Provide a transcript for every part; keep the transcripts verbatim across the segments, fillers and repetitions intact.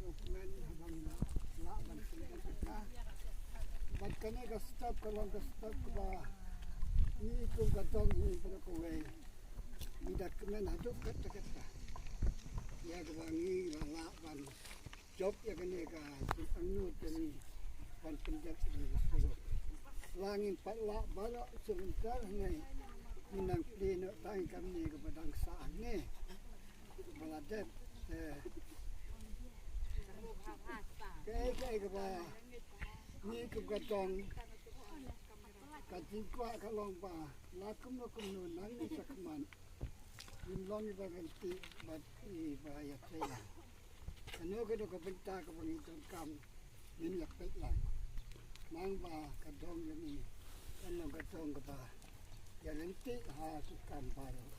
Kmen haba ngi la lah ban pynlong kata. Bad kane ka step ka long ka step kaba ngi kum ka dong hi baroh kawei ngi da kmen haduh katta katta ïa kaba ngi la lah ban jop ïa kane ka jingangnud jong ngi ban pyndep ïa ka surok. La ngim pat lah baroh shuh mynta hangne, ngi nang plie noh tang ïa kane kaba dang sah hangne. Ba la dep, eh, kaei kaei kaba ngi kum ka dong, ka jingkwah ka long ba la kumno kumno nangne shakhmat ngin long iba ryntih bad iba ïatrei lang. Kano kano ka bynta kaba ngi donkam ngin ïa peit lang. Nang ba ka dong jong ngi kan long ka dong kaba ïa ryntih ha ki kam baroh.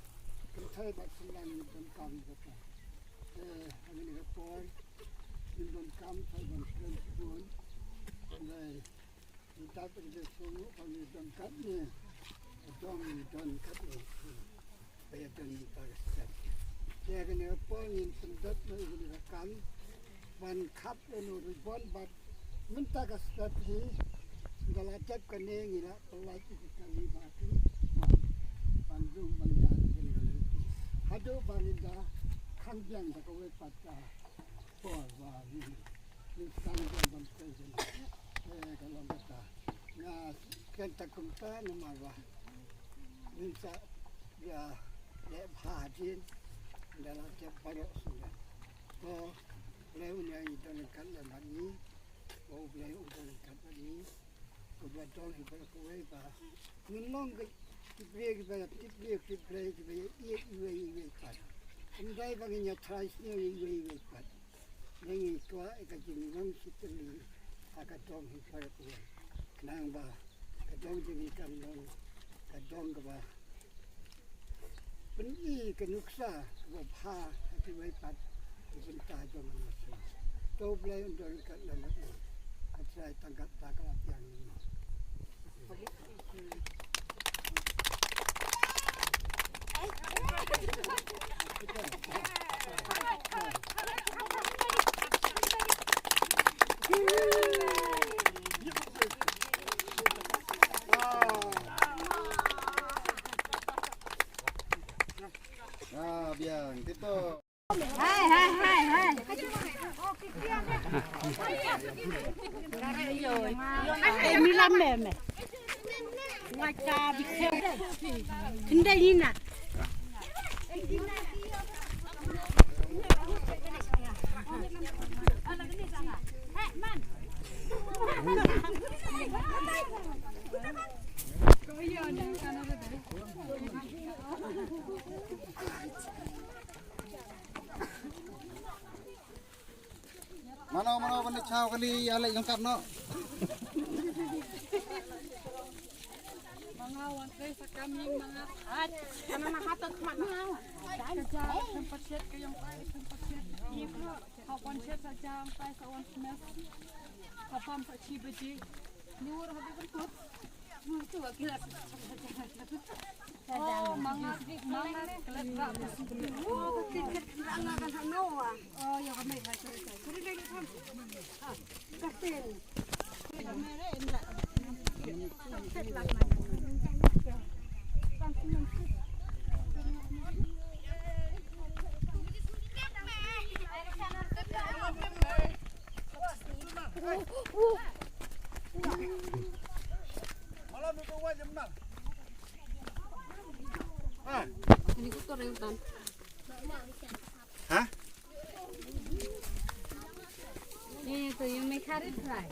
Kynthei bad kynrad ngi donkam kata. Te ha kane ka por ngin donkam sa ban kren shibun. Hynrei ngi tip, ngi sngewthuh ba ngi don katne, dong ngi don katne. Ba ïa don mynta ka step. Te ha kane ka por ngin pyndep noh ïa kane ka kam ban khap ïa u ribon bad mynta ka step hi, ynda la dep kane ngi la pynlait ïa ki kali ba ki ban rung ban ïaid ïa kane ka lynti haduh ba ngin da khang biang da kawei pat ka por ba ngin, ngin khang biang ban trei ïa kane. Eh, ka long kata. Nga kren ta kumta namar ba ngin sa ïa leh bha hadien ynda la dep baroh shuh. Ko Blei un ïai don ryngkat lem bad ngi. Ko Blei un don ryngkat bad ngi. Ko Blei don hi baroh kawei ba ngin long ki briew kiba ïa tip briew tip Blei, kiba ïa ïeit iwei iwei pat. Ym dei ba ngin ïa trai sniew iwei iwei pat. Ngi kwah ïa ka jinglong shitylli ha ka dong hi baroh kawei. Khnang ba ka dong jong ngi kan long ka dong kaba pyni ka nuksa kaba bha ha kiwei pat ki bynta jong ngi. To Blei un don ryngkat lem bad ngi. Ka trai tang katta ka la biang ngi. Ah, biang, kito. Hai, hai, hai, hai. Eh, mi lam me, me. Wa ka bi kheu. Khynde ina. Mano, mano, ban da chaw kali, ïa leh jong kat noh. Manga wan trei sa kam ïing manga. At, kana na hatat mat na. Ka ja, kan pachet, ka yong kai, kan pachet. Ka wan chet sa jam, kai sa wan smes. Ka pam sa chi baje. Nur, habi ban kut. Ha? Ini tuh yang mekarit fry.